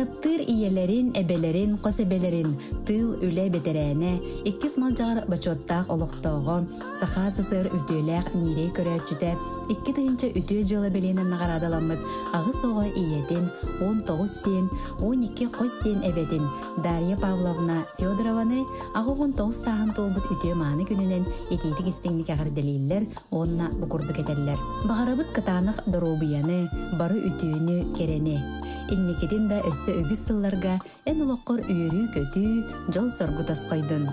Таптыыр ийэлэрин, эбэлэрин, хос эбэлэрин, тыыл үлэ бэтэрээнэ, иккис Малдьаҕар бочуоттаах олохтооҕо, Саха СССР үтүөлээх ньиирэй көрөөччүтэ, 2000 үтүө дьыала бэлиэнэн наҕараадаламмыт аҕыс оҕо ийэтин, 19 сиэн, 12 хос сиэн эбэтин Дарья Павловна Федорованы 89 сааһын туолбут үтүө-мааны күнүнэн итиитик истиҥник эҕэрдэлииллэр уонна бу курдук этэллэр. Баҕарабыт кытаанах доруобуйаны, бары үтүөнү, кэрэни. Инникитин да өссө үгүс сылларга эн олоххор үөрүү-көтүү, дьол-соргу тосхойдун.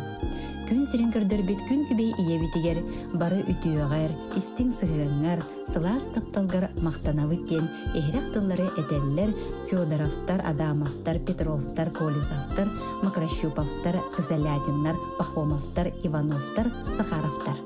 Күн сирин көрдөрбүт күн күбэй ийэбитигэр бары үтүөҕэр, истиҥ сыһыаҥҥар, сылаас тапталгар махтанабыт диэн иһирэх тыллары этэллэр Федоровтар, Адамовтар, Петровтар, Колесовтар, Макрощуповтар, Сысолятиннар, Пахомовтар, Ивановтар, Сахаровтар.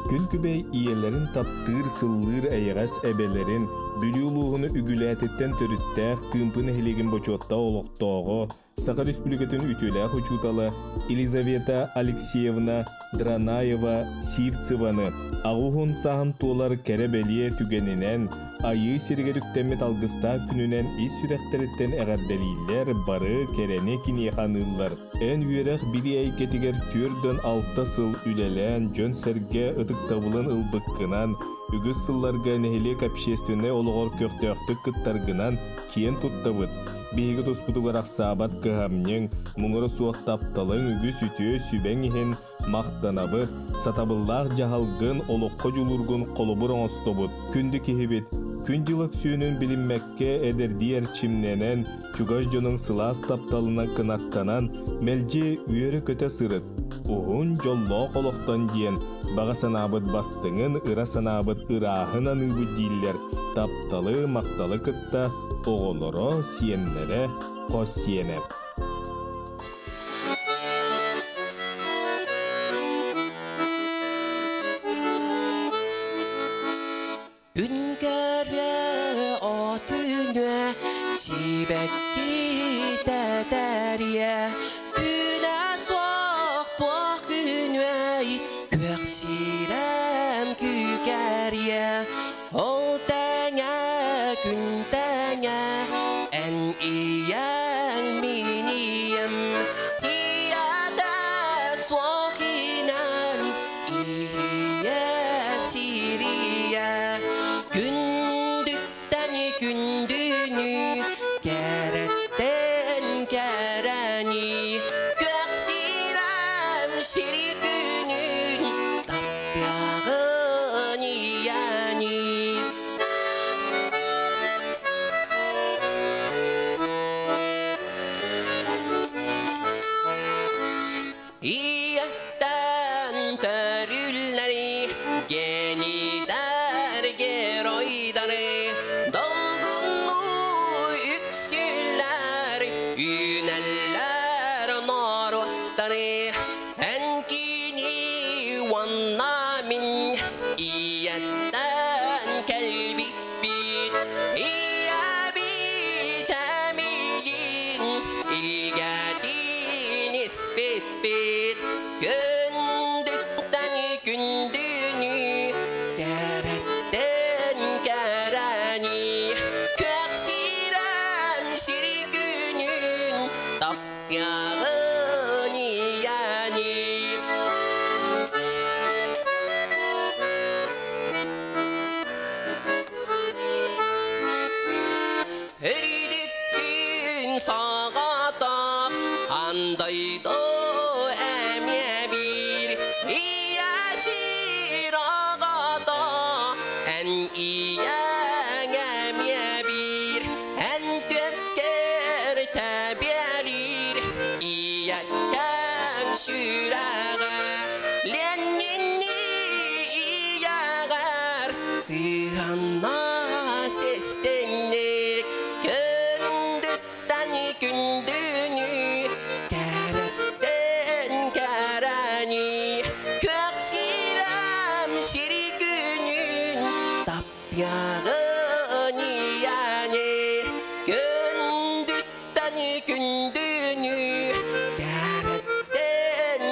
Күн күбэй ийэлэрин таптыыр, сыллыыр эйэҕэс эбэлэрин, Бүлүү улууһун Үгүлээтиттэн төрүттээх Тыымпы нэһилиэгин бочуоттаах олохтооҕо, Саха Республикатын үтүөлээх учуутала Елизавета Алексеевна Дранаева Сивцеваны аҕуһун сааһын туолар кэрэ-бэлиэ түгэнинэн Айыы сиригэр үктэммит алгыстаах күнүнэн ис сүрэхтэриттэн эҕэрдэлииллэр, бары кэрэни киниэхэ аныыллар. Эн үөрэх билии эйгэтигэр 46 сыл үлэлээн, дьон-сэргэ ытыктабылын ылбыккынан, үгүс сылларга нэһилиэк общественнай олоҕор көхтөөхтүк кыттаргынан киэн туттабыт. Биһиги туспутугар ахсаабат кыһамньыҥ, муҥура суох тапталыҥ үгүс үтүө сүбэҥ иһин махтанабыт, сатабыллаах дьаһалгын, олоххо дьулуургун холобур оҥостобут. Күндү киһибит, күн-дьыл өксүөнүн билиммэккэ эдэрдии эрчимнэнэн, чугас дьонуҥ сылаас тапталынан кынаттанан, мэлдьи үөрэ-көтө сырыт. Уһун дьоллоох олохтон диэн баҕа санаабыт бастыҥын, ыра санаабыт ырааһын аныыбыт дииллэр тапталы, махталы кытта оҕолоро, сиэннэрэ, хос сиэнэ. Күн көрүө отүнүө сибэкки тэтэрийэ күнэ суох туох күнүөй күөх сирэм күүкэрийэ ол тэҥэ күн тэҥэ эн ийэҥ мин ийэм ийэтэ суох инэн Ийэ сирийэ күндүттэн күндүнү кэрэттэн кэрэни күөх сирэм сири күнүн таптыаҕын ийэни. Ийэттэн төрүллэри, генийдэр геройдары, долгуннуу үксүллэр, үүнэллэр норуоттары. Эн кини уонна мин ийэттэн кэлбиппит, ийэбит эмиийин илгэтин испиппит күндүттэн күндүнү кэрэттэн кэрэни күөх сирэн сири күнүн таптыаҕын ийэни. Эридиккин саҕатах андайда эмиэ биир ийэ сир аҕата эн ийэҥ эмиэ биир эн түөскэр тэбиэлиир ийэккэҥ сүрэҕэ Ленинни ийэҕэр сыһанна систинник күндүттэн күндүнү кэрэттэн кэрэни күөх сирэм сири күнүн таптыаҕын ийэни күндүттэн күндүнү кэрэттэн.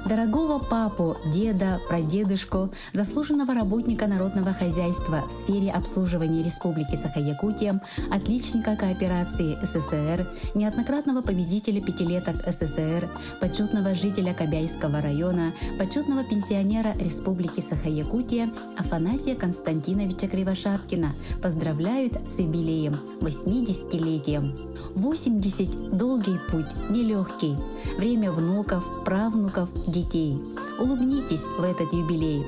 Дорогого папу, деда, прадедушку, заслуженного работника народного хозяйства в сфере обслуживания Республики Саха-Якутия, отличника кооперации СССР, неоднократного победителя пятилеток СССР, почетного жителя Кобяйского района, почетного пенсионера Республики Саха-Якутия Афанасия Константиновича Кривошапкина поздравляют с юбилеем 80-летием. 80 – долгий путь, нелегкий. Время внуков, правнуков, детей. Улыбнитесь в этот юбилей.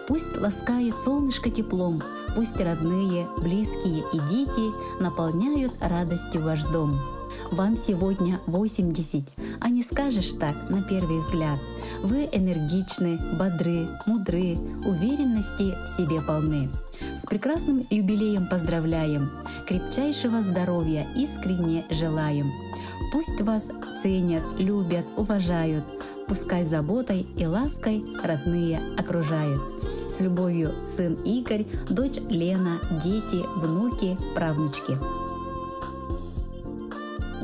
Пусть ласкает солнышко теплом, пусть родные, близкие и дети наполняют радостью ваш дом. Вам сегодня 80, а не скажешь так на первый взгляд. Вы энергичны, бодры, мудры, уверенности в себе полны. С прекрасным юбилеем поздравляем, крепчайшего здоровья искренне желаем. Пусть вас ценят, любят, уважают, пускай заботой и лаской родные окружают. С любовью сын Игорь, дочь Лена, дети, внуки, правнучки.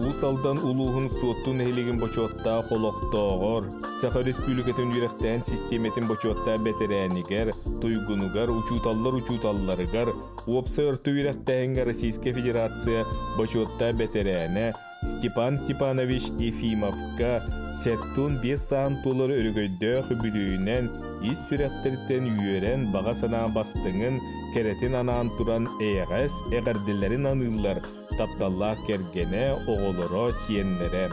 Уус Алдан улууһун Суотту нэһилиэгин бочуоттаах олохтооҕор, Саха Республикатын үөрэхтээһин систиэмэтин бочуоттаах бэтэрээнигэр, туйгунугар, учууталлар учууталларыгар, уопсай орто үөрэхтээһиҥҥэ Российскай Федерация бочуоттаах бэтэрээнэ Степан Степанович Ефимовка 75 сааһын туолар өрөгөйдөөх үбүлүөйүнэн ис сүрэхтэриттэн үөрэн баҕа санаа бастыҥын, кэрэтин анаан туран эйэҕэс эҕэрдэлэрин аныыллар тапталлаах кэргэнэ, оҕолоро, сиэннэрэ.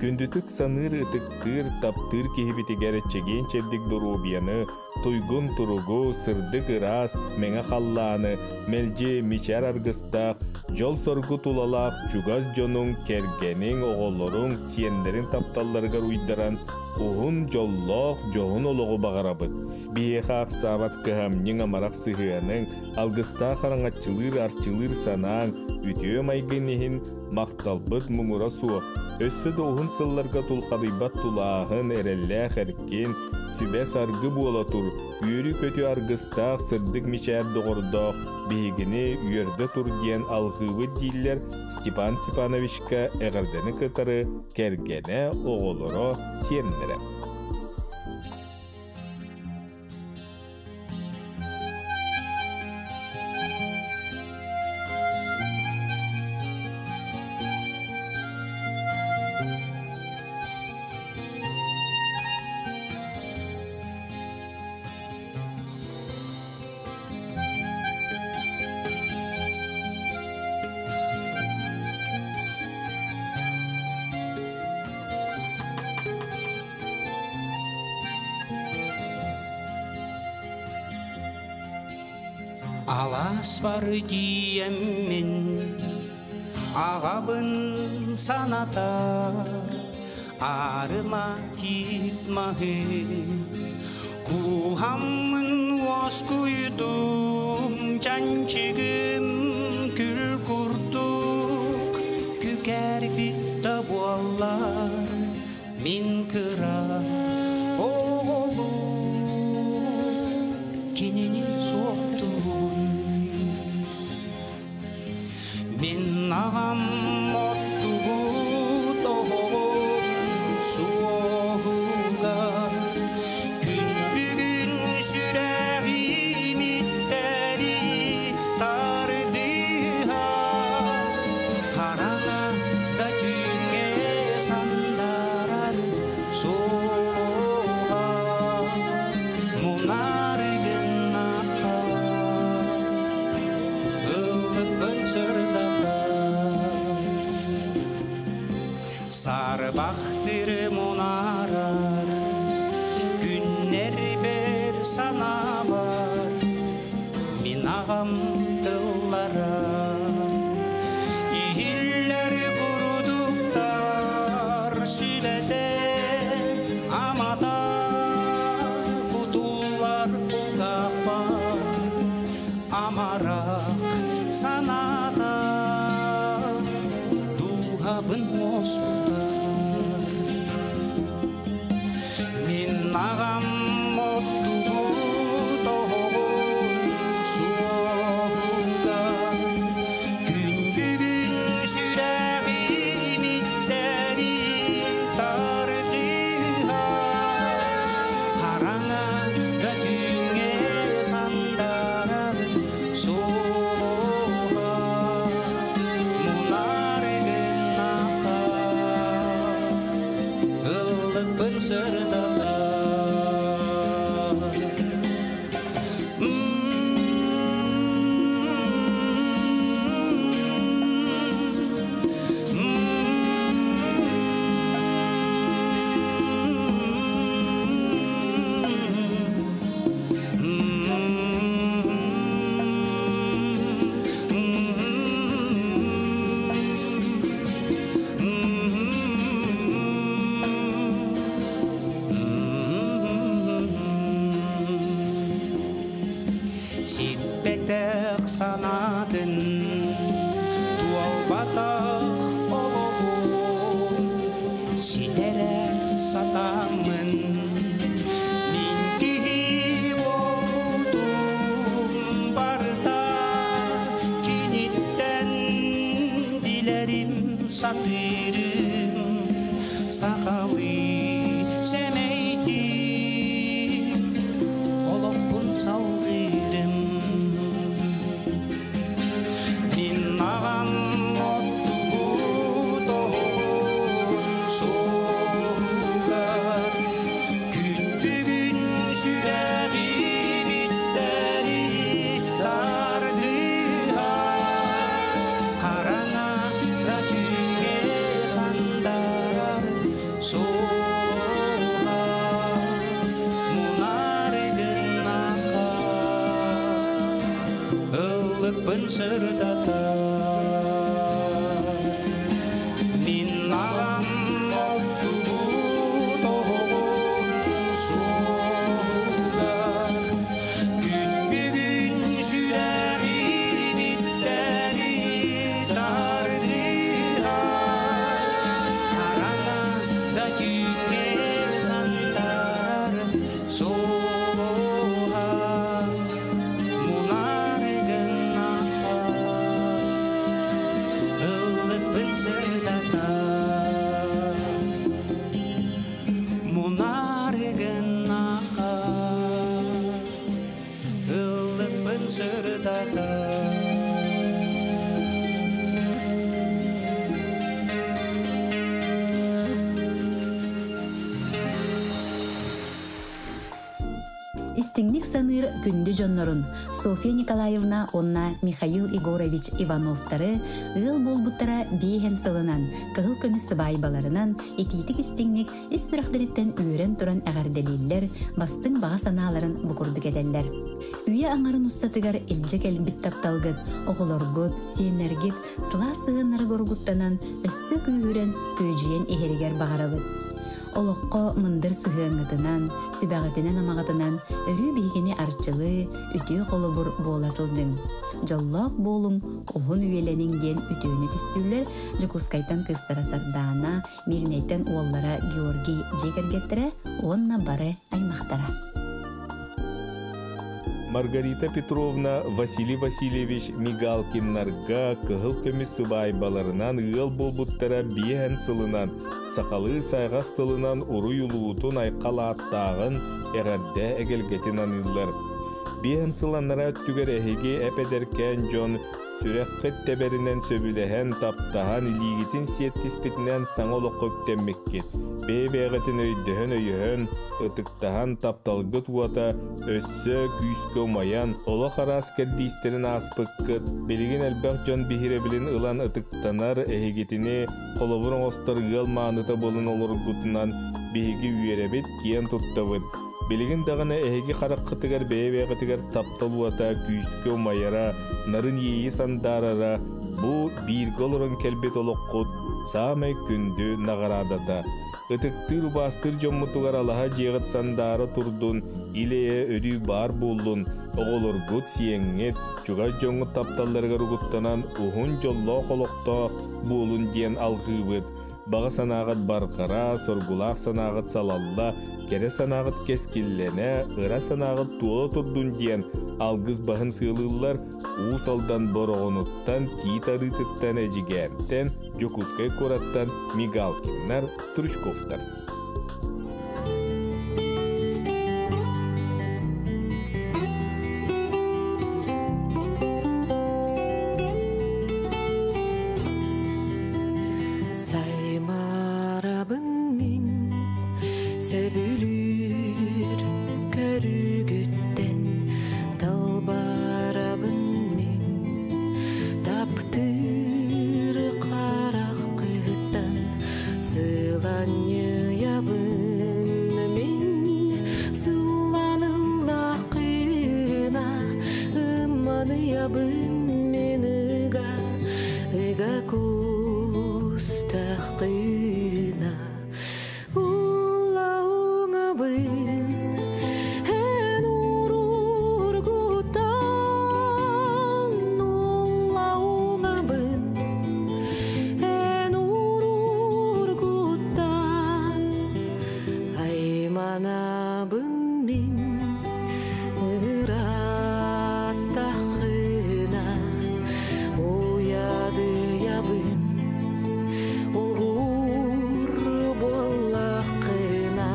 Күндүтүк саныыр, ытыктыыр, таптыыр киһибитигэр чэгиэн-чэбдик доруобуйаны, туйгун туругу, сырдык ыраас, мэҥэ халлааны, мэлдьи мичээр аргыстаах, дьол-соргу тулалаах чугас дьонуҥ, кэргэниҥ, оҕолоруҥ, сиэннэриҥ тапталларыгар уйдаран, уһун, дьоллоох, дьоһун олоҕу баҕарабыт. Биһиэхэ ахсаабат кыһамньыҥ, амарах сыһыаныҥ, алгыстаах араҥаччылыыр, арчылыыр санааҥ, үтүө майгын иһин махталбыт муҥура суох. Өссө да уһун сылларга тулхадыйбат тулааһын, эрэллээх эркин, сүбэ-саргы буола тур, үөрүү-көтүү аргыстаах, сырдык мичээр доҕордоох, биһигини үөрдэ тур диэн алҕыыбыт дииллэр Степан Степановичка эҕэрдэни кытары кэргэнэ, оҕолоро, сиэннэрэ. Алаас бары тиийэммин аҕабын санатар аарыма тиит маһы кууһаммын уоскуйдум чанчыгым күл курдук күкэрбит да буоллар мин кыра оҕолуу кинини суохтуубун Мин аҕам оттубут оһоҕун суоһугар күн бүгүн сүрэҕим иттэри тардыһар хараҥа да түүҥҥэ сандарар суоһа мунары гыннахха ыллыкпын сырдатар Сарбахтыр мунарар күннэр бер санаабар мин аҕам тыллара иһиллэр курдуктар сүбэтэ амата кутуллар кулгаахпар амарах санаата дууһабын уоскутар Мин аҕам оттубут оһоҕун суоһугар күн бүгүн сүрэҕим иттэри тардыһар сырдатар. Сиппэтэх санаатын туолбатах олоҕун ситэрэ сатааммын мин киһи буолбутум барыта киниттэн билэрим сатыырым сахалыы сэмэйдиим олохпун салгыырым. Мин аҕам оттубут оһоҕун суоһугар күн бүгүн сүрэҕим иттэри тардыһар хараҥа да түүҥҥэ сандарар суола мунары гыннаха ыллыкпын сырдатар. Мин аҕам оттубут оһоҕун суоһугар күн бүгүн сүрэҕим иттэри тардыһар хараҥа да түүҥҥэ сандарар суола мунары гыннаха ыллыкпын сырдатар мунары гыннаха ыллыкпын сырдатар. Истиҥник саныыр күндү дьоннорун Софья Николаевна уонна Михаил Егорович Ивановтары ыал буолбуттара биэһэн сылынан, кыһыл көмүс сыбаайбаларынан итиитик истиҥник ис сүрэхтэриттэн үөрэн туран эҕэрдэлииллэр, бастыҥ баҕа санааларын бу курдук этэллэр. Үйэ аҥарын устатыгар илдьэ кэлбит тапталгыт, оҕолоргут, сиэннэргит сылаас сыһыаннара горугуттанан өссө күүһүрэн, күөдьүйэн иһэригэр баҕарабыт. Олоххо мындыр сыһыаҥҥытынан, сүбэҕитинэн-амаҕытынан өрүү биһигини арчылыы, үтүө холобур буола сылдьыҥ. Дьоллоох буолуҥ, уһун үйэлэниҥ диэн үтүөнү түстүүллэр Дьокуускайтан кыыстара Сардаана, Мииринэйтэн уоллара Георгий дьиэ кэргэттэрэ уонна бары аймахтара. Маргарита Петровна Василий Васильевич Мигалкиннарга кыһыл көмүс сыбаайбаларынан ыал буолбуттара биэһэн сылынан сахалыы сайҕас тылынан уруй улуутун айхал ааттааҕын эҕэрдэ эгэлгэтин аныыллар. Биэһэн сыл анараа өттүгэр эһиги эп-эдэркээн дьон сүрэххит тэбэринэн сөбүлэһэн, таптаһан, илиигитин сиэттиспитинэн саҥа олоххо үктэммиккит. Бэйэ-бэйэҕитин өйдөһөн-өйөһөн, ытыктаһан, тапталгыт уота өссө күүскэ умайан, олох араас кэрдиистэрин ааспыккыт, билигин элбэх дьон биһирэбилин ылан ытыктанар эһигитини холобур оҥостор ыал мааныта буолан олоргутунан биһиги үөрэбит, киэн туттабыт. Билигин даҕаны эһиги хараххытыгар бэйэ-бэйэҕитигэр таптал уота күүскэ умайара, нарын иэйии сандаарара бу бииргэ олорон кэлбит олоххут саамай күндү наҕараадата. Ытыктыыр убаастыыр дьоммутугар алаһа дьиэҕит сандаара турдун, ил-эйэ өрүү баар буоллун, оҕолоргут, сиэҥҥит, чугас дьоҥҥут тапталларыгар угуттанан уһун дьоллоох олохтоох буолун диэн алҕыыбыт. Баҕа санааҕыт барҕара, соргулаах санааҕыт салалла, кэрэ санааҕыт кэскиллэнэ, ыра санааҕыт туола турдун диэн алгыс баһын сыалыыллар Уус Алдан Бороҕонуттан, Тиит Арыытыттан, Эдьигээнтэн, Дьокуускай куораттан Мигалкиннар, Стручковтар. Саймарабын мин. Сөбүлүүр көрүүгүттэн талбарабын мин Таптыыр хараххыттан сыланньыйабын мин Сылланыллаххына ымманыйабын мин ыга ыга кустаххына Улауҥабын эн уруургутан Улауҥабын эн уруургутан Айманабын мин ыраттаххына Уйадыйабын Уһуур буоллаххына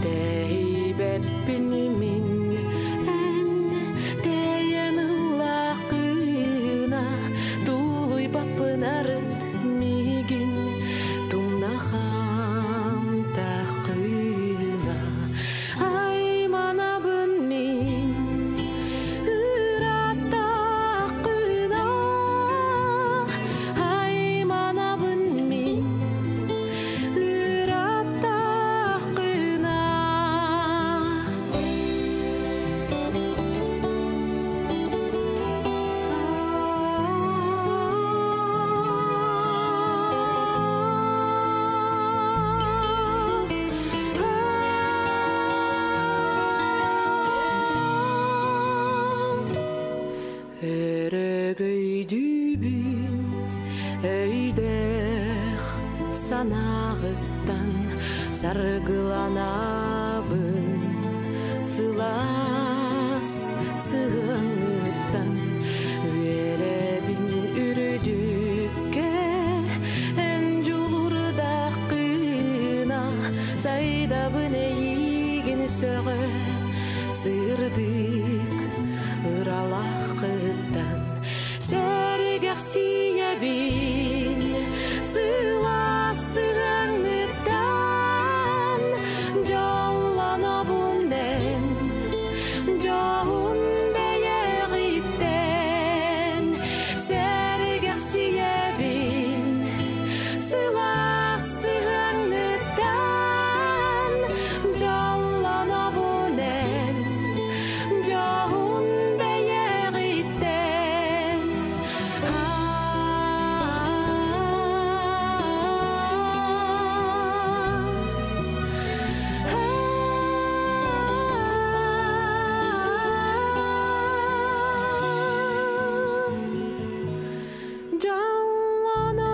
Тэйбэппин мин эн тэйэн ыллаххына Тулуйбаппын арыт миигин тумнахан таххына Айманабын мин ыраттаххына Айманабын мин ыраттаххына Өрөгөйдүүбүн өйдөөх санааҕыттан саргыланабын сылаас сыһыаҥҥыттан үөрэбин үрдүккэ эн дьулурдаххына сайдабын эйигин сөҕө сырдык ыралааххыттан сэргэхсийэбин сылаас сыһыаҥҥыттан дьоллонобун эн дьоһун бэйэҕиттэн сэргэхсийэбин сылаас сыһыаҥҥыттан дьоллонобун эн дьоһун бэйэҕиттэн Дьоллонобун.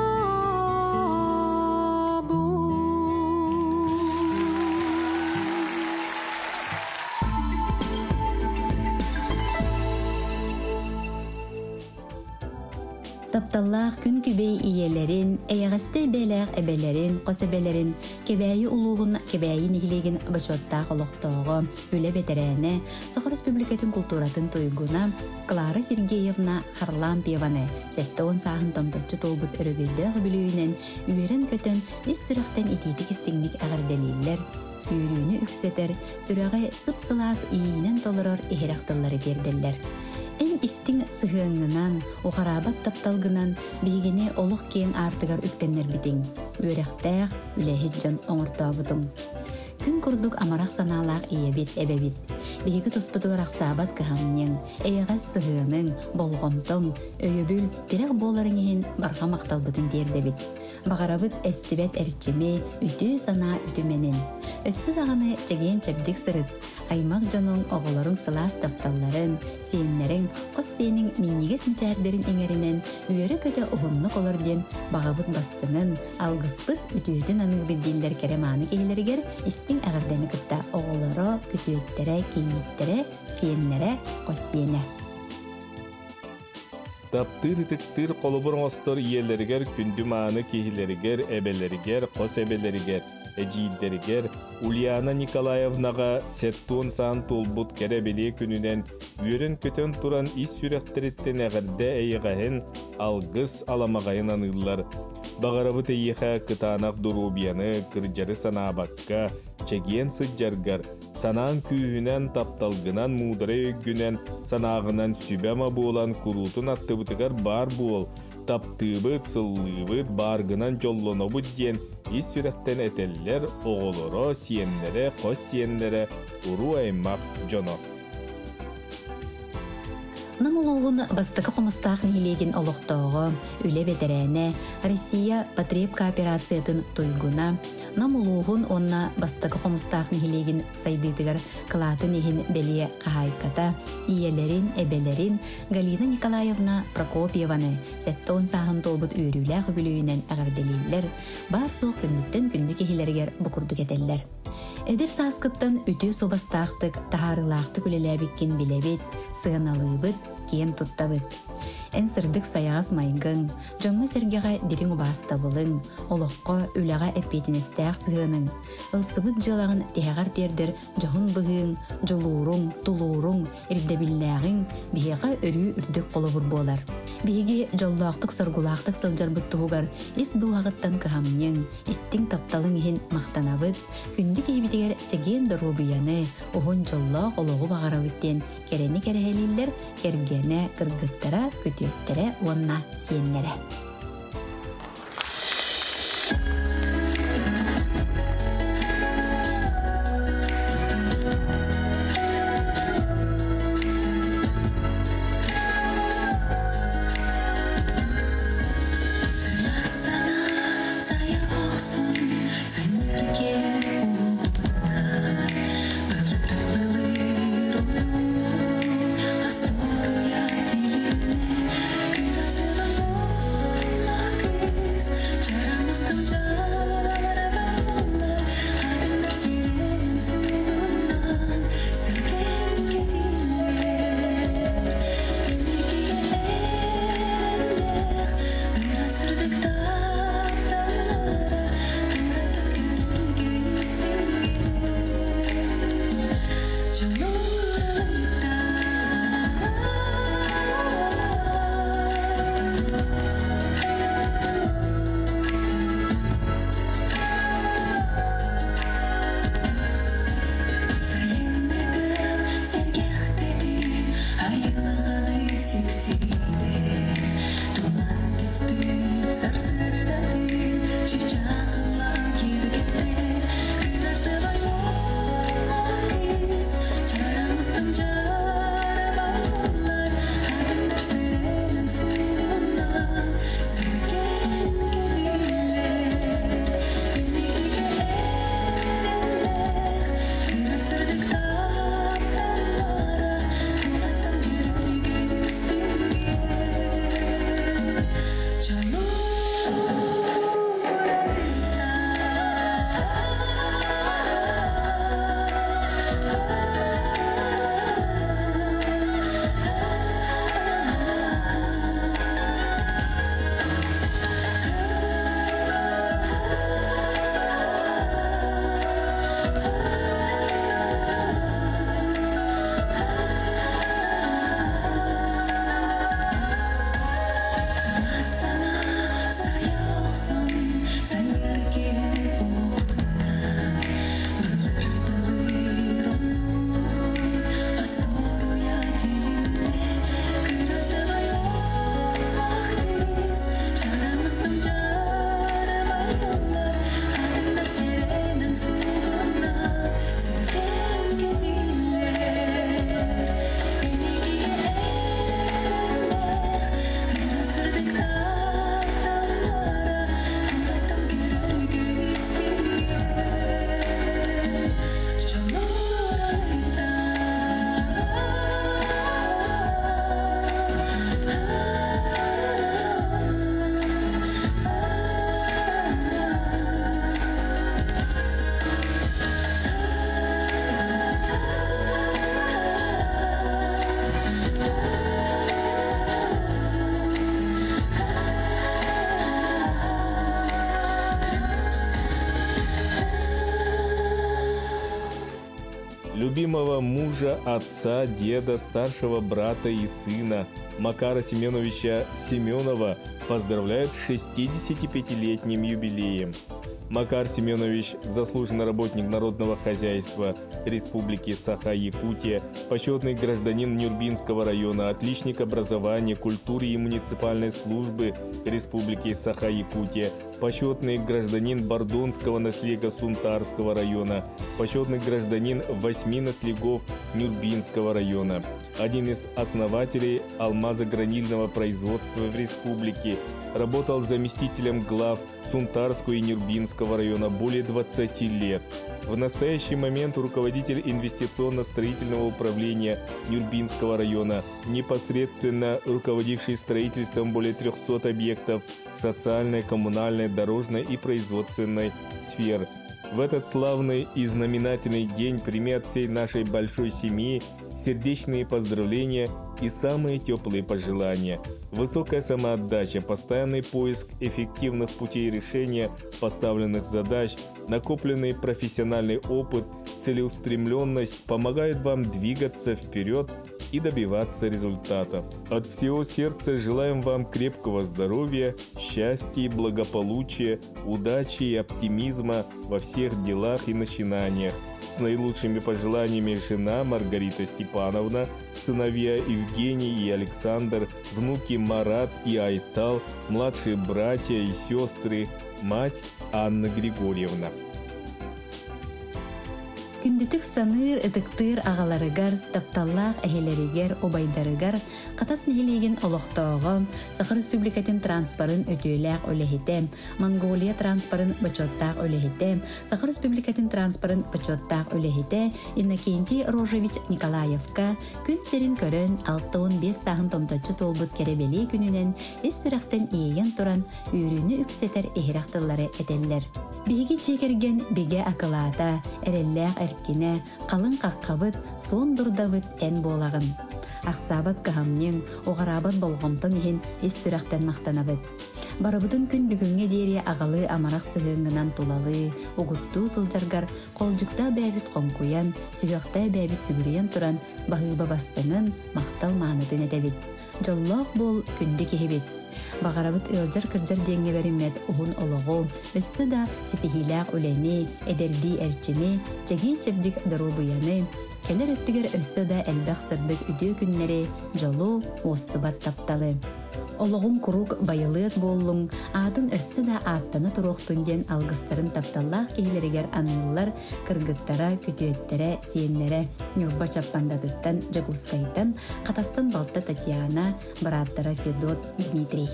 Тапталлаах күн күбэй ийэлэрин, эйэҕэстэй бэйэлээх эбэлэрин, хос эбэлэрин, Кэбээйи улууһун Кэбээйи нэһилиэгин бочуоттаах олохтооҕо, үлэ бэтэрээнэ, Саха Республикатын култууратын туйгуна Клара Сергеевна Харлампьеваны 70 сааһын томточчу туолбут өрөгөйдөөх үбүлүөйүнэн үөрэн-көтөн, ис сүрэхтэн итиитик-истиҥник эҕэрдэлииллэр, үөрүүнү үксэтэр, сүрэҕи сып-сылаас иэйиинэн толорор иһирэх тыллары тиэрдэллэр. Эн истиҥ сыһыаҥҥынан, уҕараабат тапталгынан биһигини олох киэҥ аартыгар үктэннэрбитиҥ, үөрэхтээх, үлэһит дьон оҥортообутуҥ. Күн курдук амарах санаалаах ийэбит, эбэбит. Биһиги туспутугар ахсаабат кыһамньыҥ, эйэҕэс сыһыаныҥ, болҕомтоҥ, өйөбүл, тирэх буоларыҥ иһин барҕа махталбытын тиэрдэбит. Баҕарабыт эстибэт эрчими, үтүө санаа үтүмэнин. Өссө даҕаны чэгиэн-чэбдик сырыт, аймах дьонуҥ, оҕолоруҥ сылаас тапталларын, сиэннэриҥ, хос сиэниҥ минньигэс мичээрдэрин иҥэринэн үөрэ-көтө уһуннук олор диэн баҕабыт бастыҥын, алгыспыт үтүөтүн аныыбыт дииллэр кэрэ-мааны киһилэригэр истиҥ эҕэрдэни кытта оҕолоро, күтүөттэрэ, кийииттэрэ, сиэннэрэ, хос сиэнэ. Таптыыр-ытыктыыр холобур оҥостор ийэлэригэр, күндү-мааны киһилэригэр, эбэлэригэр, хос эбэлэригэр, эдьиийдэригэр Ульяна Николаевнаҕа сэттуон саан туолбут кэрэ-бэлиэ күнүнэн үөрэн-көтөн туран ис сүрэхтэриттэн эҕэрдэ эйэҕэһин, алгыс аламаҕайын аныыллар. Баҕарабыт эйиэхэ кытаанах доруобуйаны, кырдьары санаабакка, чэгиэн сылдьаргар, санааҥ күүһүнэн, тапталгынан, муударай өйгүнэн, санааҕынан сүбэ-ама буолан куруутун аттыбытыгар баар буол, таптыыбыт, сыллыыбыт, бааргынан дьоллонобут диэн ис сүрэхтэн этэллэр оҕолоро, сиэннэрэ, хос сиэннэрэ, уруу-аймах дьоно. Нам улууһун бастакы Хомустаах нэһилиэгин олохтооҕо, үлэ бэтэрээнэ, Россия потреб кооперациятын туйгуна, Нам улууһун уонна бастакы Хомустаах нэһилиэгин сайдыытыгар кылаатын иһин бэлиэ хаһаайката, ийэлэрин, эбэлэрин Галина Николаевна Прокопьеваны 70 сааһын туолбут үөрүүлээх үбүлүөйүнэн эҕэрдэлииллэр, баар-суох күндүттэн күндү киһилэригэр бу курдук этэллэр. Эдэр сааскыттан үтүө суобастаахтык, таһаарыылаахтык үлэлээбиккин билэбит, сыаналыыбыт, киэн туттабыт. Эн сырдык сайаҕас майгыҥ, дьоҥҥо-сэргэҕэ дириҥ убаастабылыҥ, олоххо, үлэҕэ эппиэтинэстээх сыһыаныҥ, ылсыбыт дьыалаҕын тиһэҕэр тиэрдэр дьоһун быһыыҥ, дьулууруҥ, тулууруҥ, ирдэбиллээҕиҥ биһиэхэ өрүү үрдүк холобур буолар. Биһиги дьоллоохтук-соргулаахтык сылдьарбыт туһугар ис дууһаҕыттан кыһамньыҥ, истиҥ тапталыҥ иһин махтанабыт, күндү киһибитигэр чэгиэн доруобуйаны, уһун дьоллоох олоҕу баҕарабыт диэн кэрэни кэрэһэлииллэр кэргэнэ, кыргыттара, күтүөттэрэ уонна сиэннэрэ. Любимого мужа, отца, деда, старшего брата и сына, Макара Семеновича Семенова поздравляют с 65-летним юбилеем. Макар Семенович – заслуженный работник народного хозяйства Республики Саха-Якутия, почетный гражданин Нюрбинского района, отличник образования, культуры и муниципальной службы Республики Саха-Якутия, почетный гражданин Бордонского наслега Сунтарского района, почетный гражданин восьми наслегов Нюрбинского района, один из основателей алмазогранильного производства в республике, работал заместителем глав Сунтарского и Нюрбинского района более 20 лет. В настоящий момент руководитель инвестиционно-строительного управления Нюрбинского района, непосредственно руководивший строительством более 300 объектов социальной, коммунальной, дорожной и производственной сфер. В этот славный и знаменательный день прими от всей нашей большой семьи сердечные поздравления и самые теплые пожелания. Высокая самоотдача, постоянный поиск эффективных путей решения поставленных задач, накопленный профессиональный опыт, целеустремленность помогают вам двигаться вперед и добиваться результатов. От всего сердца желаем вам крепкого здоровья, счастья и благополучия, удачи и оптимизма во всех делах и начинаниях. С наилучшими пожеланиями жена Маргарита Степановна, сыновья Евгений и Александр, внуки Марат и Айтал, младшие братья и сестры, мать Анна Григорьевна. Күндүтүк саныыр ытыктыыр аҕаларыгар, тапталлаах эһэлэригэр, убайдарыгар Хатас нэһилиэгин олохтооҕо, Саха Республикатын транспорын үтүөлээх үлэһитэ, Монголия транспорын бочуоттаах үлэһитэ, Саха Республикатын транспорын бочуоттаах үлэһитэ Иннокентий Рожевич Николаевка күн сирин көрөн 65 сааһын томточчу туолбут кэрэ-бэлиэ күнүнэн ис сүрэхтэн иэйэн туран үөрүүнү үксэтэр иһирэх тыллары этэллэр. Биһиги дьиэ кэргэн бигэ акылаата, эрэллээх эркинэ, халыҥ хаххабыт, суон дурдабыт эн буолаҕын. Ахсаабат кыһамньыҥ, уҕараабат болҕомтоҥ иһин ис сүрэхтэн махтанабыт. Барыбытын күн бүгүҥҥэ диэри аҕалыы амарах сыһыаҥҥынан тулалыы, угуттуу сылдьаргар холдьуктаа бэйэбит хоҥкуйан, сүһүөхтээ бэйэбит сүгүрүйэн туран баһыыба бастыҥын, махтал маанытын этэбит. Дьоллоох буол, күндү киһибит! Баҕарабыт ыалдьар-кырдьар диэҥҥэ бэриммэт уһун олоҕу, өссө да ситиһиилээх үлэни, эдэрдии эрчими, чэгиэн-чэбдик доруобуйаны, кэлэр өттүгэр өссө да элбэх сырдык үтүө күннэри, дьолу, уостубат тапталы. Олоҕуҥ куруук байылыат буоллуҥ, аатын өссө да ааттана туруохтун диэн алгыстарын тапталлаах киһилэригэр аныыллар кыргыттара, күтүөттэрэ, сиэннэрэ Ньурба Чаппандатыттан, Дьокуускайтан, Хатастан балта Татьяна, бырааттара Федот, Дмитрий.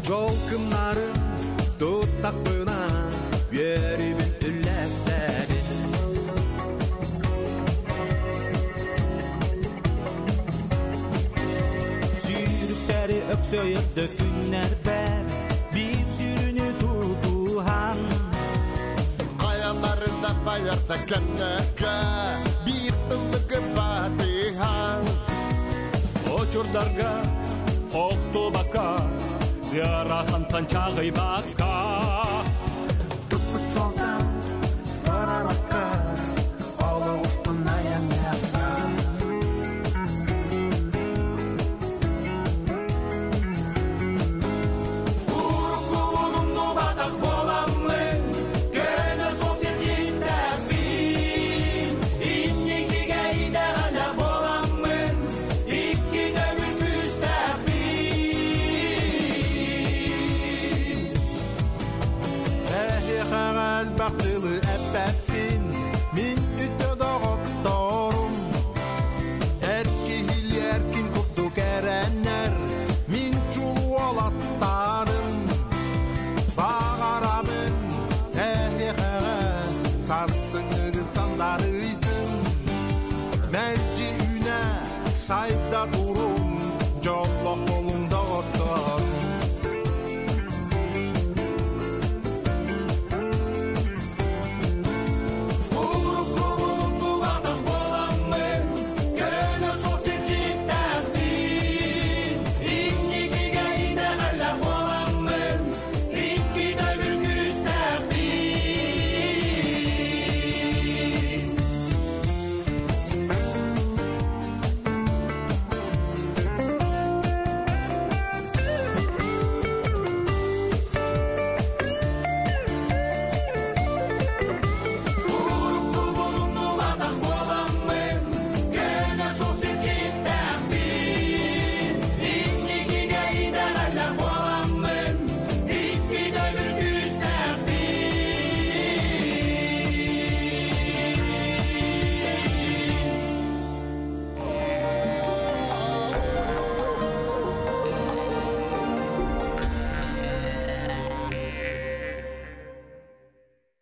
Жолкымнарын туттахпына үөрүүбүн үллэстэбин. Сүүрүктэри өксөйөрдө күннэрбэр биир сүрүнү тутуһан Хаяларында баярда көннөккө биир ыллыгы батыһан Очурдарга охтубакка ыарахантан чаҕыйбакка Туппут суолтан барабакка олох устун айанныахха. Уруккубун умнубатах буоламмын көнө суол сирдьиттээхпин инникигэ итэҕэллээх буоламмын икки төгүл күүстээхпин. Эһиэхэҕэ элбэх тылы